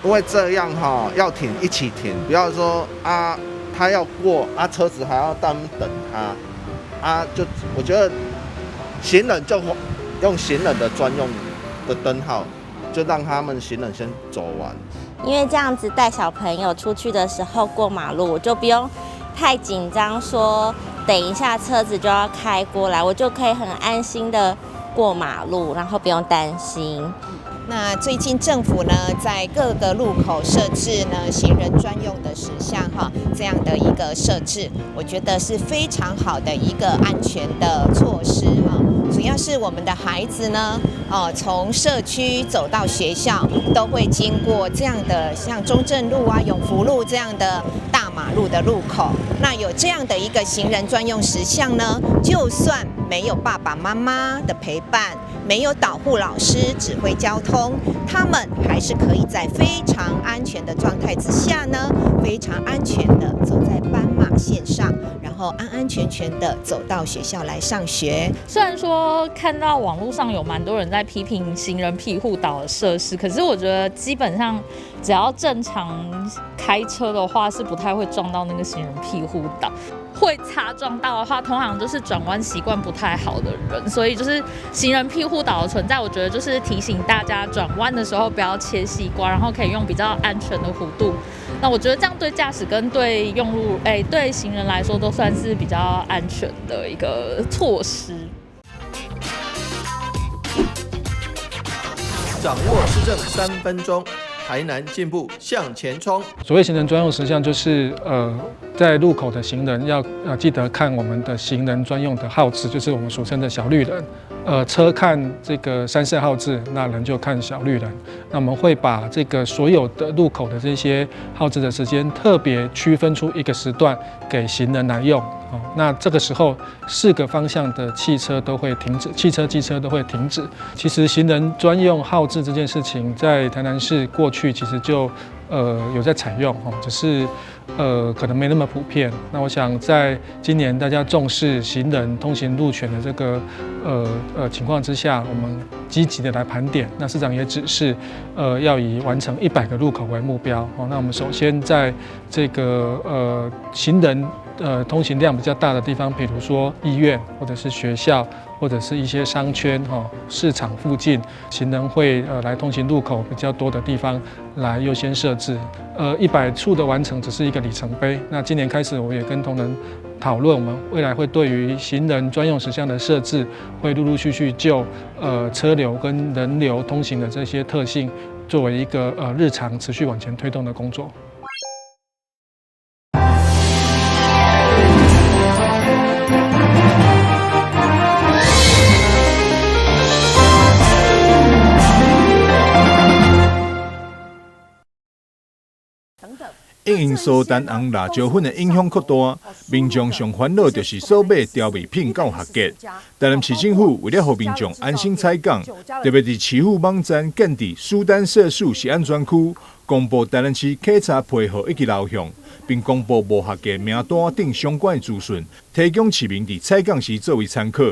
因為這樣哈，要停一起停，不要說啊，他要過啊，車子還要等等他，啊，就我覺得行人就用行人的專用的燈號，就讓他們行人先走完。因為這樣子帶小朋友出去的時候過馬路，我就不用太緊張，說等一下車子就要開過來，我就可以很安心的過馬路，然後不用擔心。那最近政府呢，在各個路口設置呢行人專用的時相哈，這樣的一個設置，我覺得是非常好的一個安全的措施哈。主要是我們的孩子呢，哦，從社區走到學校，都會經過這樣的像中正路啊、永福路這樣的大馬路的路口。那有這樣的一個行人專用時相呢，就算沒有爸爸媽媽的陪伴，沒有導護老師指揮交通，他們還是可以在非常安全的狀態之下呢，非常安全的走在斑馬線上，然後安安全全的走到學校來上學。雖然說看到網絡上有蠻多人在批評行人庇護島的設施，可是我覺得基本上只要正常開車的話，是不太會撞到那個行人庇護島。會擦撞到的話，通常就是轉彎習慣不太好的人，所以就是行人庇護島的存在，我覺得就是提醒大家轉彎的時候不要切西瓜，然後可以用比較安全的弧度。那我覺得這樣對駕駛跟對用路，對行人來說都算是比較安全的一個措施。掌握市政3分鐘，台南進步向前衝。所謂行人專用時相，就是在路口的行人要記得看我們的行人專用的號誌，就是我們俗稱的小綠人。車看這個三色號誌，那人就看小綠人。那我們會把這個所有的路口的這些號誌的時間，特別區分出一個時段給行人來用。哦，那這個時候四個方向的汽車都會停止，汽車、機車都會停止。其實行人專用號誌這件事情，在台南市過去其實就有在採用，哦，只是可能沒那麼普遍。那我想在今年大家重視行人通行路權的這個情況之下，我們積極的來盤點。那市長也指示，要以完成100個路口為目標。哦，那我們首先在這個行人通行量比較大的地方，比如說醫院或者是學校，或者是一些商圈、哈市場附近，行人會來通行路口比較多的地方來優先設置。100處的完成只是一個里程碑。那今年開始，我也跟同仁討論，我們未來會對於行人專用時相的設置，會陸陸續續就車流跟人流通行的這些特性，作為一個日常持續往前推動的工作。因應蘇丹紅辣椒粉的影響擴大，民眾上煩惱就是所買調味品敢有合格。台南市政府為了予民眾安心採購，特別佇市府網站建置蘇丹色素食安專區，公布台南市檢查批號以及流向，並公布無合格名單等相關的資訊，提供市民佇採購時作為參考。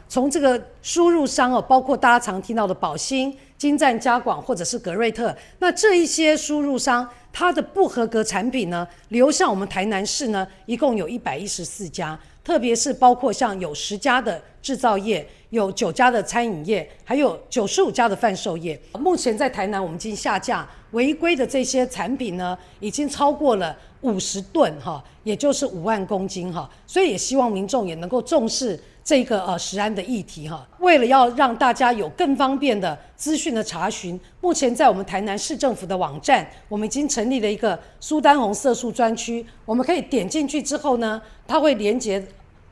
從這個輸入商哦，包括大家常聽到的寶興、金贊嘉廣或者是格瑞特，那這一些輸入商，它的不合格產品呢，流向我們台南市呢，一共有114家，特別是包括像有10家的製造業，有9家的餐飲業，還有95家的販售業。目前在台南，我們已經下架違規的這些產品呢，已經超過了50噸哈，也就是5萬公斤哈，所以也希望民眾也能夠重視這個食安的議題哈，為了要讓大家有更方便的資訊的查詢，目前在我們台南市政府的網站，我們已經成立了一個蘇丹紅色素專區，我們可以點進去之後呢，它會連接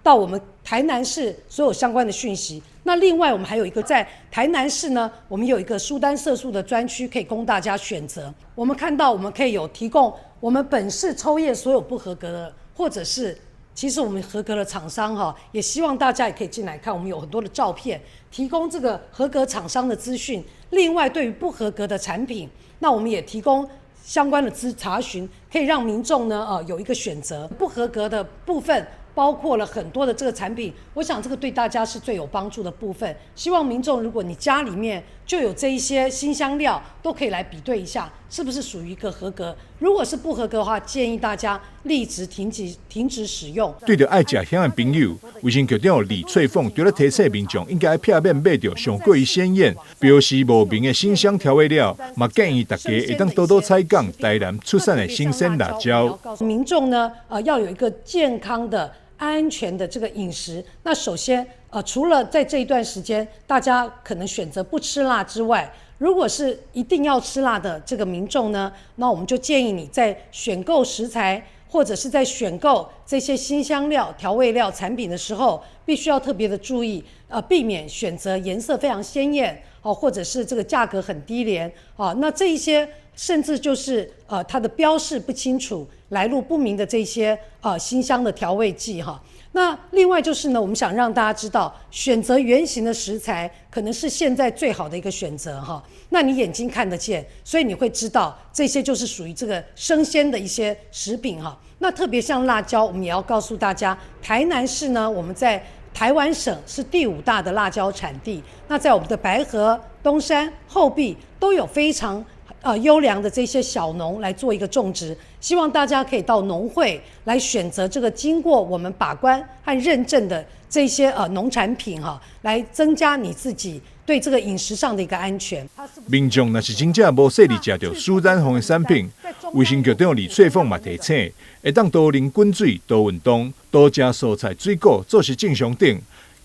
到我們台南市所有相關的訊息。那另外我們還有一個在台南市呢，我們有一個蘇丹色素的專區，可以供大家選擇。我們看到我們可以有提供我們本市抽驗所有不合格的，或者是其實我們合格的廠商哈，也希望大家也可以進來看，我們有很多的照片，提供這個合格廠商的資訊。另外，對於不合格的產品，那我們也提供相關的資查詢，可以讓民眾呢，有一個選擇。不合格的部分包括了很多的這個產品，我想這個對大家是最有幫助的部分。希望民眾，如果你家裡面就有這一些辛香料，都可以來比對一下。是不是属於一個合格。如果是不合格的話，建議大家立即停止使用。對著愛食香的朋友，衛生局長李翠鳳除了提醒民眾應該避免買著傷過於鮮豔、標示無明的辛香調味料，嘛建議大家會當多多採購台南出產的新鮮辣椒。民眾呢，要有一個健康的、安全的這個飲食。那首先，除了在這一段時間大家可能選擇不吃辣之外，如果是一定要吃辣的這個民眾呢，那我們就建議你在選購食材或者是在選購這些辛香料、調味料產品的時候，必須要特別的注意，避免選擇顏色非常鮮豔哦，或者是這個價格很低廉啊，那這一些甚至就是它的標示不清楚、來路不明的這些辛香的調味劑哈。那另外就是呢，我們想讓大家知道，選擇原型的食材可能是現在最好的一個選擇哈。那你眼睛看得見，所以你會知道這些就是屬於這個生鮮的一些食品哈。那特別像辣椒，我們也要告訴大家，台南市呢，我們在台灣省是第五大的辣椒產地。那在我們的白河、東山、後壁都有非常優良的這些小農來做一個種植，希望大家可以到農會來選擇這個經過我們把關和認證的這些農產品哈，來增加你自己對這個飲食上的一個安全。民眾若是真正無細膩食著蘇丹紅的產品，衛生局長李翠鳳嘛提醒，會當多啉滾水、多運動、多食蔬菜水果，做是正常等，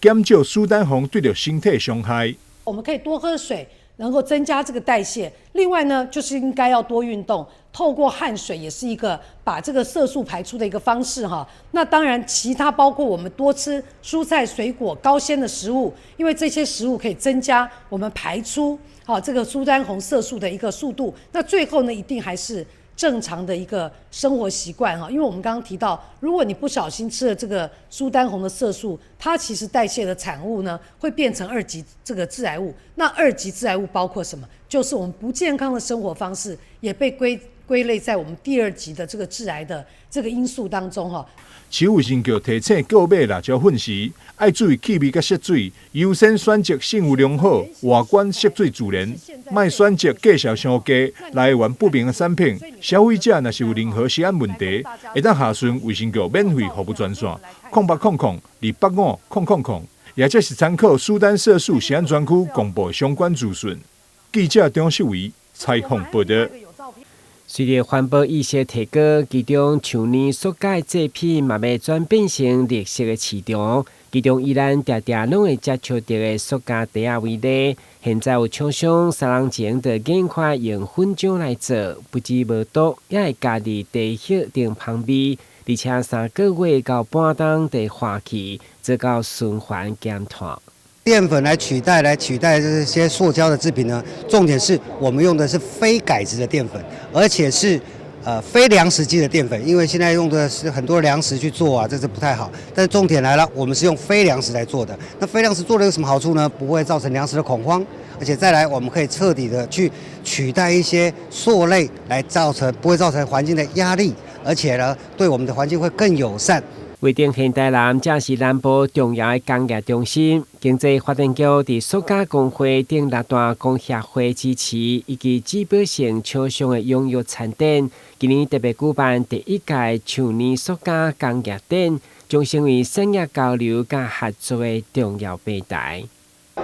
減少蘇丹紅對著身體傷害。我們可以多喝水，能夠增加這個代謝。另外呢，就是應該要多運動，透過汗水也是一個把這個色素排出的一個方式哈。那當然，其他包括我們多吃蔬菜、水果、高纖的食物，因為這些食物可以增加我們排出好這個蘇丹紅色素的一個速度。那最後呢，一定還是正常的一個生活習慣哈，因為我們剛剛提到，如果你不小心吃了這個蘇丹紅的色素，它其實代謝的產物呢，會變成二級這個致癌物。那二級致癌物包括什麼？就是我們不健康的生活方式也被歸類在我們第二級的這個致癌的這個因素當中哈。市衛生局提醒購買辣椒粉時，愛注意氣味佮色水，優先選擇信譽良好、外觀色水自然，莫選擇價數傷低、來源不明的產品。消費者若是有任何食安問題，會當洽詢衛生局免費服務專線：0800 285 000，也者是參考蘇丹色素食安專區公布相關資訊。記者張秀維採訪報導。隨著環保意識提高，其中樹奶塑膠製品嘛欲轉變成綠色的市場。其中以咱定定攏會接觸著的塑膠袋仔為例，現在有廠商三年前就研發用粉漿來做，不止無毒，也會加入茶葉等芳味，而且3個月到半冬就化去，做到循環減碳。澱粉來取代這些塑膠的製品呢？重點是我們用的是非改質的澱粉，而且是非糧食基的澱粉，因為現在用的是很多糧食去做啊，這是不太好。但是重點來了，我們是用非糧食來做的。那非糧食做的有什麼好處呢？不會造成糧食的恐慌，而且再來，我們可以徹底的去取代一些塑類，來造成不會造成環境的壓力，而且呢，對我們的環境會更友善。位佇現代南正是南部重要的工業中心，經濟發展局佇塑膠工會等六大工協會支持，以及指標性廠商的踴躍參展，今年特別舉辦第一屆樹奶塑膠工業展，將成為產業交流佮合作的重要平台。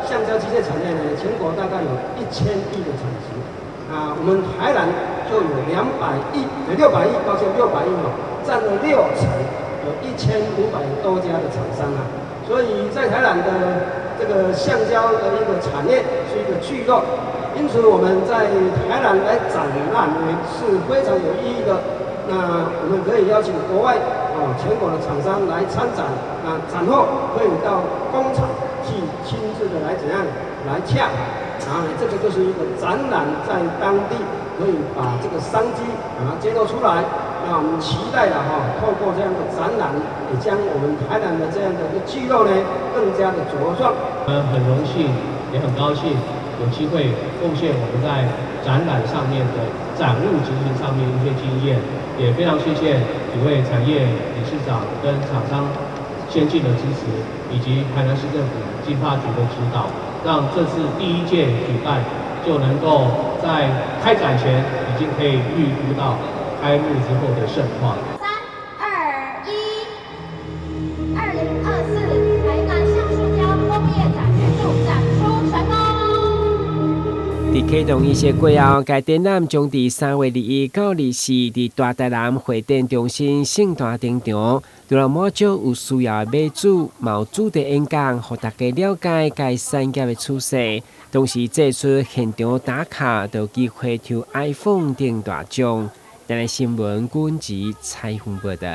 橡膠機械產業呢，全國大概有1000億的產值，啊，我們台南就有200億，600億，抱歉，600億哦，佔了6成。有1500多家的廠商啊，所以在台南的這個橡膠的一個產業是一個聚落，因此我們在台南來展覽呢是非常有意義的。那我們可以邀請國外哦全國的廠商來參展，那展後可以到工廠去親自的來怎樣來洽談，然後呢，這個就是一個展覽在當地可以把這個商機把它揭露出來。那我們期待了哈，透過這樣的展覽，也將我們台南的這樣的一個聚落呢，更加的茁壯。我們很榮幸，也很高興有機會貢獻我們在展覽上面的展務執行上面一些經驗，也非常謝謝幾位產業理事長跟廠商先進的支持，以及台南市政府經發局的指導，讓這次第一屆舉辦就能夠在開展前已經可以預估到開幕之後的盛況。3、2、1，2024台南橡塑膠工業展預祝展出成功。佇啟動儀式過後，該展覽將佇3月21到24佇大台南會展中心盛大登場。除了滿足有需要的買主，嘛有主題演講，予大家了解該產業的趨勢。同時祭出現場打卡，就有機會抽 iPhone 中大獎。台南新聞軍籍採訪報道。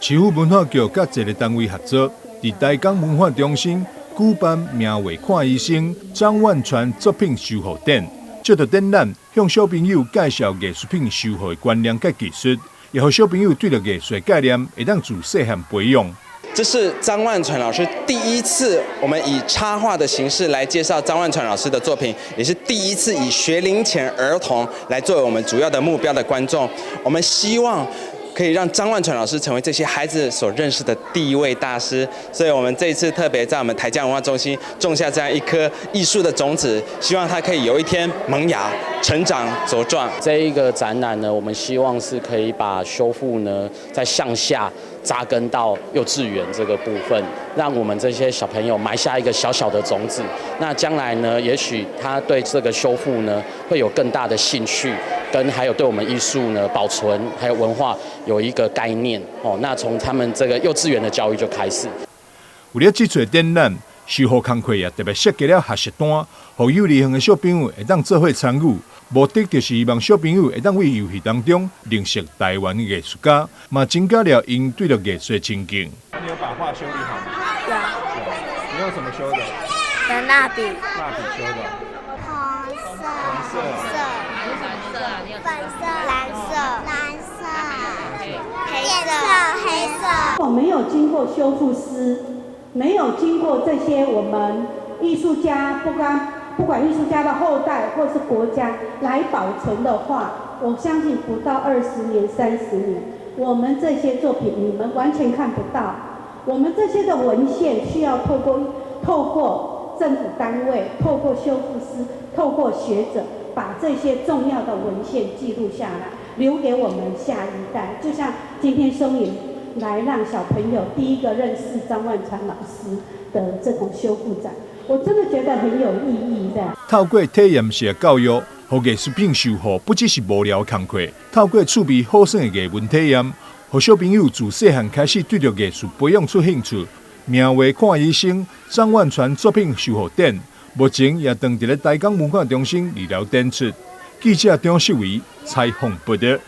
市府文化局佮一个單位合作，佇台江文化中心舉辦名畫看醫生張萬傳作品修復展，藉著展覽向小朋友介紹藝術品修復的觀念佮技術，也予小朋友對著藝術概念會當自細漢培養。這是張萬傳老師第一次，我們以插畫的形式來介紹張萬傳老師的作品，也是第一次以學齡前兒童來作為我們主要的目標的觀眾。我們希望可以讓張萬傳老師成為這些孩子所認識的第一位大師，所以我們這一次特別在我們台江文化中心種下這樣一顆藝術的種子，希望它可以有一天萌芽、成長、茁壯。這一個展覽呢，我們希望是可以把修復呢，再向下扎根到幼稚園這個部分，讓我們這些小朋友埋下一個小小的種子。那將來呢，也許他對這個修復呢，會有更大的興趣，跟還有對我們藝術呢保存還有文化有一個概念哦。那從他們這個幼稚園的教育就開始。為了這次展覽，修復工課也特別設計了學習單，予幼兒園的小朋友會當做伙參與。目的就是希望小朋友會當佇遊戲當中認識台灣的藝術家，嘛增加了𪜶對著藝術的親近。你有把畫修理好嗎？有。你用什麼修的？用蠟筆。蠟筆修的。紅色。紅色。粉色。藍色。藍色。黑色。黑色。如果沒有經過修復師，沒有經過這些我們藝術家，不管藝術家的後代或是國家來保存的話，我相信不到20年、30年，我們這些作品你們完全看不到。我們這些的文獻需要透過政府單位、透過修復師、透過學者，把這些重要的文獻記錄下來，留給我們下一代。就像今天松穎來讓小朋友第一個認識張萬傳老師的這種修復展，我真的覺得很有意義的。透過體驗式的教育，予藝術品修復不只是無聊的工課，透過趣味好耍的藝文體驗，予小朋友自細漢開始對著藝術培養出興趣。名畫看醫生張萬傳作品修復展，目前也當佇咧台江文化中心二樓展出。記者張秀維採訪報導。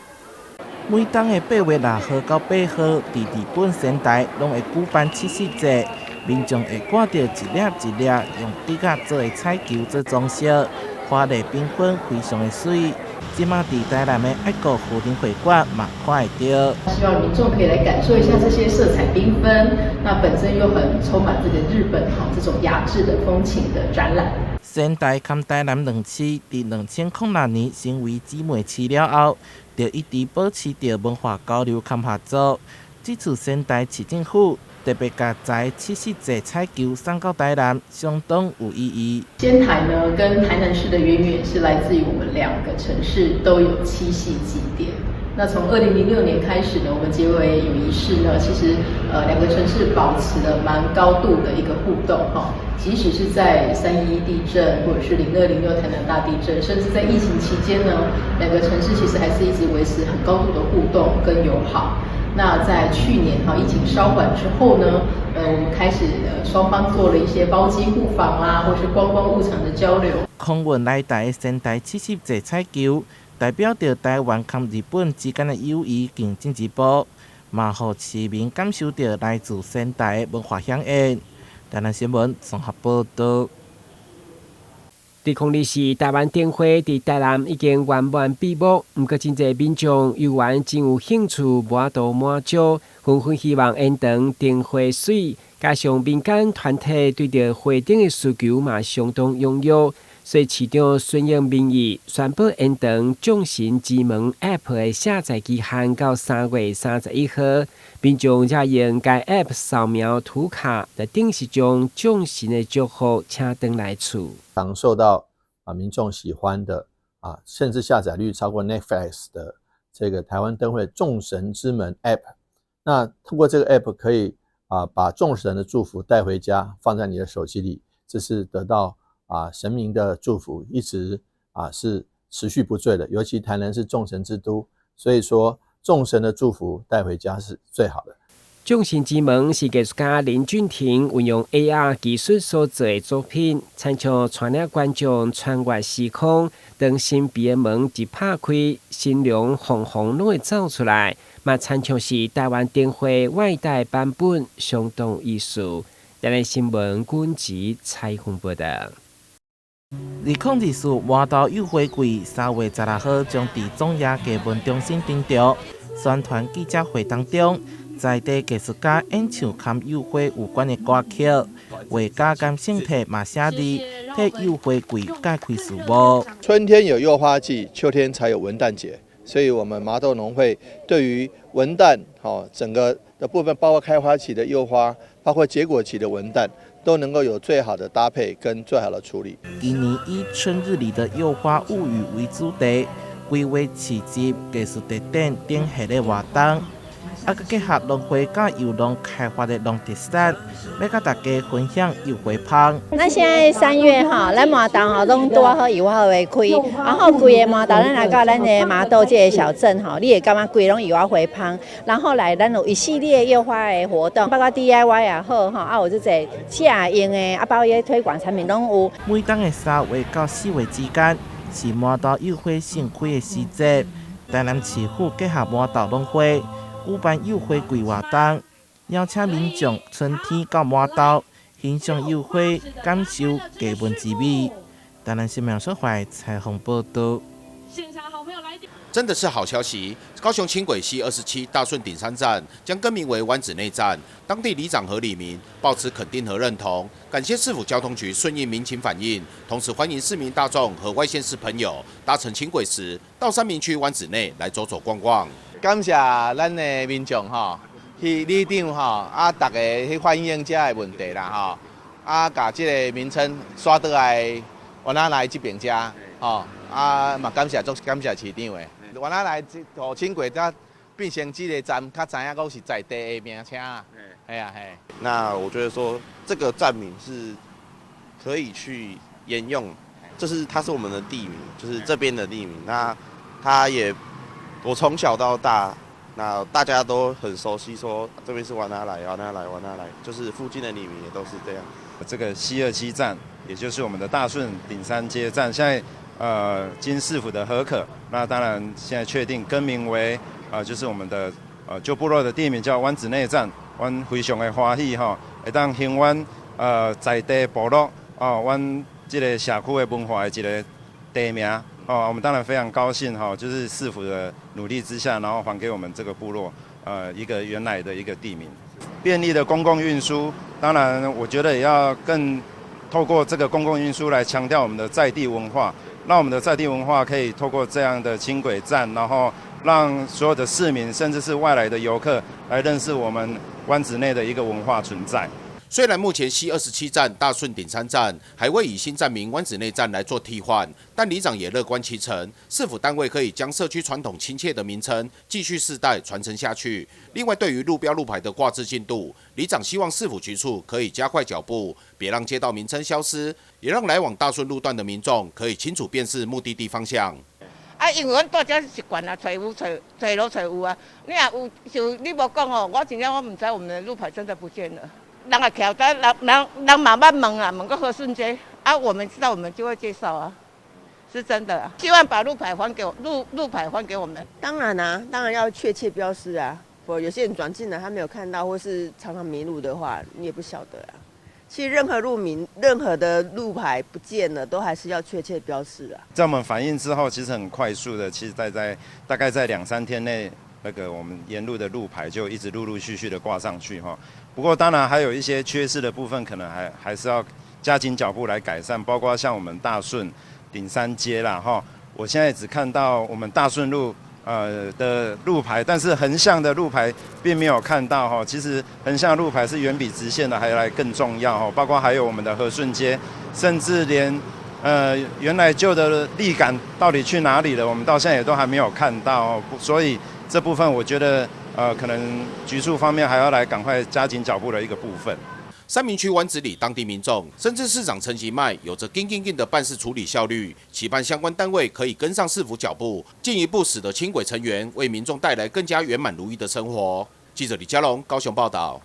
每冬的8月6號到8號，佇日本仙台攏會舉辦七夕節，民眾會掛著一粒一粒用竹仔做的彩球做裝飾，華麗繽紛，非常的媠。這馬佇台南的愛國婦人會館嘛看會著。希望民眾可以來感受一下這些色彩繽紛，那本身又很充滿這個日本哈這種雅致的風情的展覽。仙台佮台南兩市佇2006年成為姊妹市了後，就一直保持著文化交流佮合作。這次仙台市政府特別共這七夕節彩球送到台南，相當有意義。仙台呢，跟台南市的淵源是來自於我們兩個城市都有七夕祭典。那從2006年開始呢，我們結為友誼市呢，其實兩個城市保持了蠻高度的一個互動哈。即使是在3.11地震，或者是0206台南大地震，甚至在疫情期間呢，兩個城市其實還是一直維持很高度的互動跟友好。那在去年哈疫情稍緩之後呢，我們開始雙方做了一些包機互訪啊，或是觀光物產的交流。空運來台的仙台七夕節彩球，代表著台灣佮日本之間的友誼更進一步，嘛予市民感受著來自仙台的文化饗宴。台南新聞綜合報導。佇2024台灣燈會佇台南已經圓滿閉幕，毋過真濟民眾猶原真有興趣，無法度滿足，紛紛希望延長燈會媠，加上民間團體對著花燈的需求嘛相當踴躍，所以市長順應民意，宣布延長眾神之門 App 的下載期限到3月31號。民眾才用該 App 掃描圖卡，就等於是將眾神的祝福請轉來厝。常受到民众喜欢的甚至下载率超过 Netflix 的这个台湾灯会众神之门 App。那通过这个 App 可以把众神的祝福带回家，放在你的手机里，这是得到神明的祝福，一直是持续不坠的。尤其台南是众神之都，所以说众神的祝福带回家是最好的。众神之门是艺术家林俊廷运用 AR 技术所做的作品，亲像带领观众穿越时空，当神秘的门一拍开，神龙凤凰攏会走出来，嘛亲像是台湾灯会外带版本，相当有意思。台南新闻军籍采访报道。2024麻豆柚花季3月16号将伫总亚艺文中心登场。宣传记者会当中，在地艺术家演唱和柚花有关的歌曲，画家甘胜悌嘛写字，替柚花季揭开序幕。春天有柚花季，秋天才有文旦节，所以我们麻豆农会对于文旦，整个的部分，包括开花期的柚花，包括结果期的文旦，都能够有最好的搭配跟最好的处理。今年以春日里的柚花物语为主题，规划市集、艺术特展等系列活动。阁结合农会佮柚农开发的农特产，欲佮大家分享柚花芳。咱现在3月吼，咱麻豆吼攏拄仔好柚仔花开，然后规个麻豆咱来到咱的麻豆这个小镇吼，你会感觉规拢柚仔花芳。然后来咱有一系列柚花的活动，包括 DIY 也好吼，有這濟食用的，包括推廣產品攏有。每當的3月到4月之間，是麻豆柚花盛開的時節。台南市府結合麻豆農會舉辦柚花季活動，邀請民眾春天到麻豆欣賞柚花，感受藝文之美。台南新聞所懷採訪報道。真的是好消息！高雄輕軌 C27大順頂山站將更名為灣子內站，當地里長和里民抱持肯定和認同，感謝市府交通局順應民情反應，同時歡迎市民大眾和外縣市朋友搭乘輕軌時到三民區灣子內來走走逛逛。感謝咱的民眾吼，去里長吼啊，逐家去反映這个問題啦吼，共這个名稱刷倒來灣仔內這邊遮吼，嘛感謝足感謝市長的。灣仔內這予輕軌才變成這個站，較知影講是在地的名稱啊。係啊係。那我覺得說這個站名是可以去沿用，就是它是我們的地名，就是這邊的地名。那它也，我從小到大，那大家都很熟悉，說這邊是灣仔內，灣仔內，灣仔內，就是附近的里民也都是這樣。這個 C27站，也就是我們的大順頂山街站，現在經市府的核可，那當然現在確定更名為就是我們的舊部落的地名叫灣子內站。阮非常的歡喜吼，會當還阮在地部落哦，阮這個社區的文化的一個地名哦，我們當然非常高興哈，就是市府的努力之下，然後還給我們這個部落一個原來的一個地名。便利的公共運輸，當然我覺得也要更透過這個公共運輸來強調我們的在地文化。讓我們的在地文化可以透過這樣的輕軌站，然後讓所有的市民，甚至是外來的遊客來認識我們灣子內的一個文化存在。雖然目前 C27站大順頂山站還未以新站名灣子內站來做替換，但里長也樂觀其成，市府單位可以將社區傳統親切的名稱繼續世代傳承下去。另外，對於路標路牌的掛置進度，里長希望市府局處可以加快腳步，別讓街道名稱消失，也讓來往大順路段的民眾可以清楚辨識目的地方向。因為阮住遮習慣啊，揣有揣揣路揣有啊。你若有像你無講哦，我真正我毋知我們的路牌真的不見了。人也徛在人人人嘛捌問啊，問過和順街啊，我們知道我們就會介紹啊，是真的。希望把路牌還給我，路牌還給我們。當然啊，當然要確切標示啊，否則有些人轉進來他沒有看到，或是常常迷路的話，你也不曉得啊。其實任何路名、任何的路牌不見了，都還是要確切標示啊。在我們反映之後，其實很快速的，其實在大概在2、3天內，那個我們沿路的路牌就一直陸陸續續的掛上去哈。不過當然還有一些缺失的部分，可能還是要加緊腳步來改善，包括像我們大順頂山街啦哈，我現在只看到我們大順路的路牌，但是橫向的路牌並沒有看到哈。其實橫向路牌是遠比直線的還來更重要哈，包括還有我們的和順街，甚至連原來舊的立桿到底去哪裡了？我們到現在也都還沒有看到，所以這部分我覺得，可能局處方面還要來趕快加緊腳步的一個部分。三民區灣子里當地民眾，深知市長陳其邁有著緊緊緊的辦事處理效率，期盼相關單位可以跟上市府腳步，進一步使得輕軌成圓，為民眾帶來更加圓滿如意的生活。記者李佳龍高雄報道。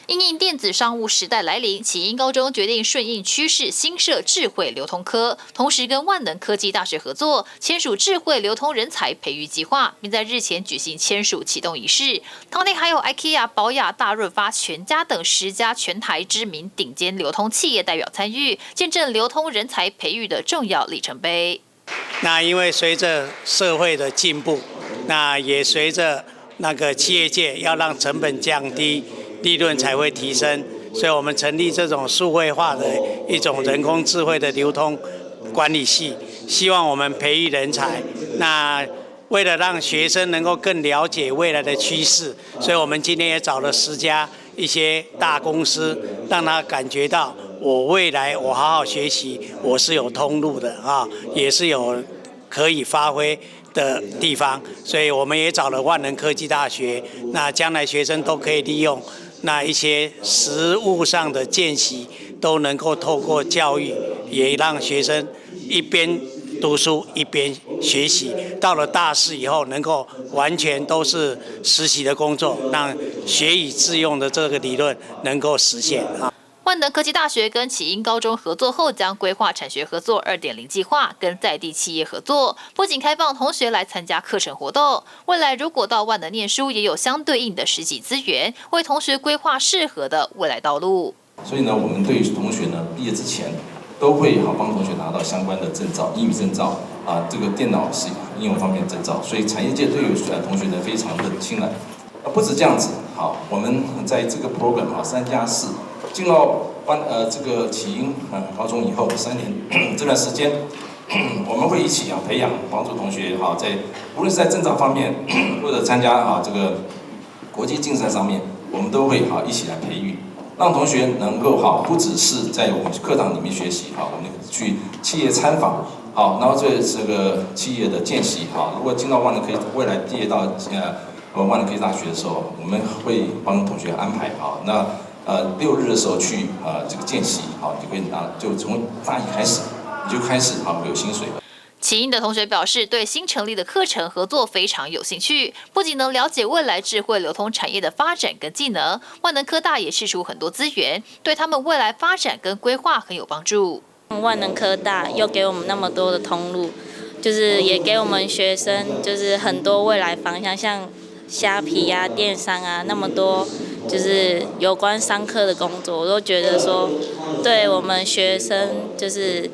因應電子商務時代來臨，啟英高中決定順應趨勢，新設智慧流通科，同時跟萬能科技大學合作，簽署智慧流通人才培育計劃，並在日前舉行簽署啟動儀式。當天還有 IKEA、寶雅、大潤發、全家等10家全台知名頂尖流通企業代表參與，見證流通人才培育的重要里程碑。那因為隨着社會的進步，那也隨着那個企業界要讓成本降低，利潤才會提升，所以我們成立這種數位化的一種人工智慧的流通管理系，希望我們培育人才。那為了讓學生能夠更了解未來的趨勢，所以我們今天也找了10家一些大公司，讓他感覺到我未來我好好學習，我是有通路的啊，也是有可以發揮的地方。所以我們也找了萬能科技大學，那將來學生都可以利用。那一些實務上的見習都能夠透過教育，也讓學生一邊讀書一邊學習。到了大四以後，能夠完全都是實習的工作，讓學以致用的這個理論能夠實現啊。萬能科技大學跟啟英高中合作後，將規劃產學合作2.0計劃，跟在地企業合作，不僅開放同學來參加課程活動，未來如果到萬能念書，也有相對應的實習資源，為同學規劃適合的未來道路。所以呢，我們對同學呢畢業之前，都會好幫同學拿到相關的證照，英語證照啊，這個電腦是應用方面證照，所以產業界對於同學呢非常的青睞。啊，不止這樣子，好，我們在這個 program 啊3加4。進到班這個啟英高中以後3年這段時間，我們會一起啊培養幫助同學哈，在無論是在證照方面或者參加啊這個國際競賽上面，我們都會好一起來培育，讓同學能夠好不只是在我們課堂裡面學習哈，我們去企業參訪，好，然後這個企業的見習哈，如果進到萬能科技，未來畢業到萬能科技大學的時候，我們會幫同學安排好那。6日的時候去這個見習，好，就可以拿，就從大一開始，你就開始好有薪水了。啟英的同學表示，對新成立的課程合作非常有興趣，不僅能了解未來智慧流通產業的發展跟技能，萬能科大也釋出很多資源，對他們未來發展跟規劃很有幫助。萬能科大又給我們那麼多的通路，就是也給我們學生就是很多未來方向，像蝦皮啊、電商啊，那麼多。就是有關商科的工作，我都覺得說，對我們學生就是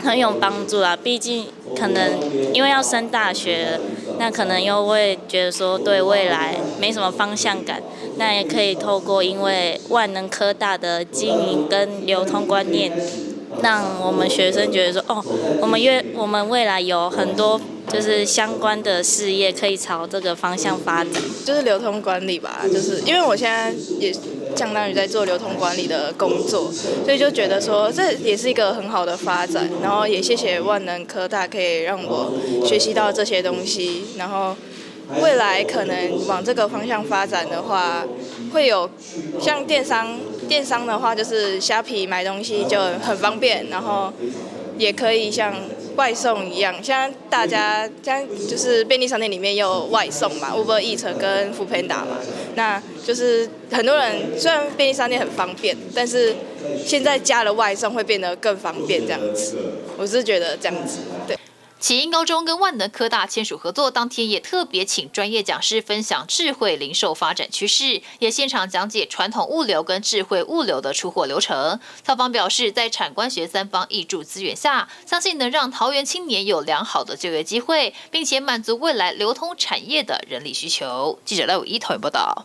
很有幫助啦。畢竟可能因為要升大學，那可能又會覺得說對未來沒什麼方向感。那也可以透過因為萬能科大的經營跟流通觀念，讓我們學生覺得說，哦，我們未來有很多就是相關的事業可以朝這個方向發展。就是流通管理吧，就是因為我現在也相當於在做流通管理的工作，所以就覺得說這也是一個很好的發展。然後也謝謝萬能科大可以讓我學習到這些東西，然後未來可能往這個方向發展的話，會有像電商，電商的話就是蝦皮買東西就很方便，然後也可以像外送一樣，現在大家現在就是便利商店裡面有外送嘛，Uber Eats 跟 Foodpanda 嘛，那就是很多人雖然便利商店很方便，但是現在加了外送會變得更方便這樣子，我是覺得這樣子，對。啟英高中跟萬能科大簽署合作，當天也特別請專業講師分享智慧零售發展趨勢，也現場講解傳統物流跟智慧物流的出貨流程。校方表示，在產官學三方挹注資源下，相信能讓桃園青年有良好的就業機會，並且滿足未來流通產業的人力需求。記者賴偉一桃園報道。